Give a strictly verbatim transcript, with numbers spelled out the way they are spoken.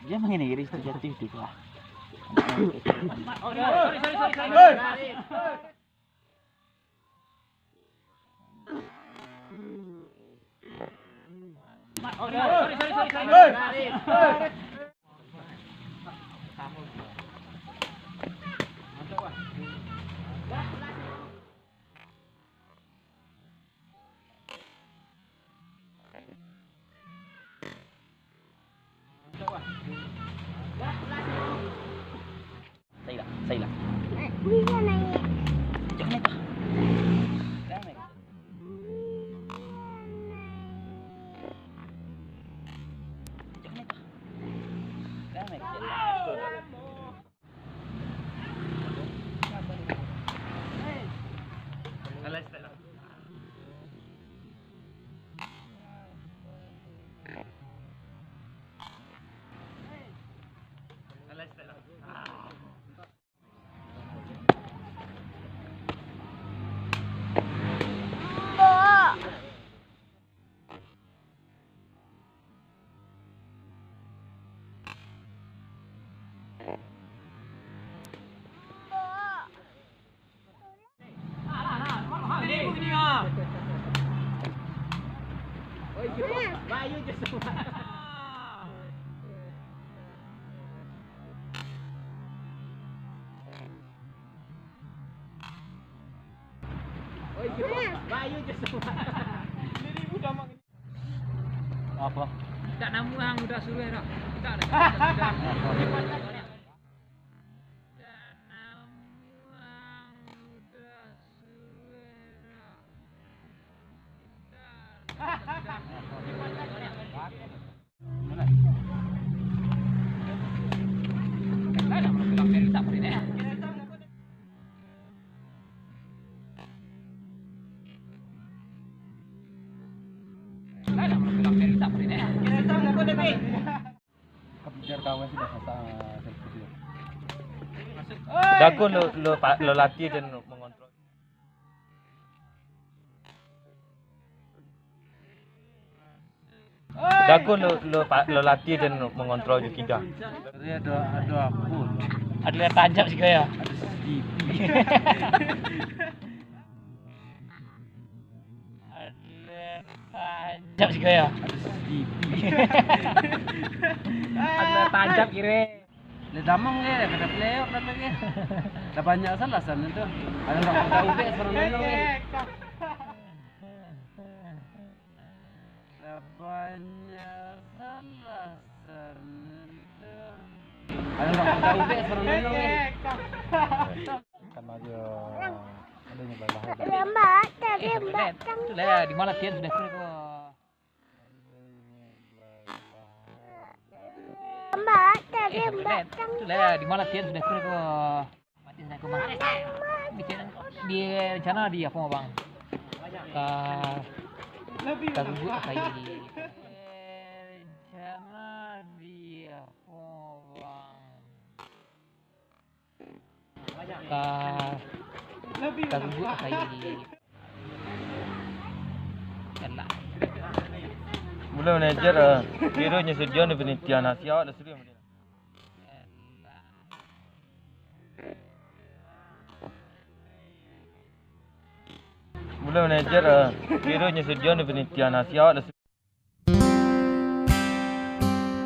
Dia main ini, terjatuh itu lah. Sailah, sailah. Bisa naik. Jangan naik. Jangan naik. Jangan naik. Jangan naik. Apo? Dak namuah ang udah suruah dah. Dak, dak, dak, dak. Dak namuah ang udah suruah dah. Jago lo, lo, pa-, lo latiah dan lo mengontrol. Jago lo, lo, pa-, lo latiah dan lo mengontrol jo kida. Tadi ado, ado apo? Ado yang tajam sikit ya. Ado C C T V. Ado yang tajam sikit ya. Ado C C T V. Ado yang tajam kira. Lah damang ke, kada playoff dah lagi. Dah banyak salah sana tu. Ada orang pada ubek seorang dulu ke. Dah banyak salah sana tu. Ada orang pada ubek seorang dulu ke. Kan aja adanya balah. Terlambat, terlambat. Itulah ya, di mana Tian sudah kena kau. Mbak, tadi Mbak kan. Itulah ya, di mana Tian sudah kena kau. Mati sudah kau, Bang. Di, di rencana di apa, Bang? Ka, ka guguak ka kai. Rencana di apa, Bang? Ka, ka guguak ka kai. Elak. Mula manajer, eh, kiro nyo sedia ni penelitian, ah, siap dah sedia. Mula manajer, eh, kiro nyo sedia ni penelitian, ah, siap dah sedia.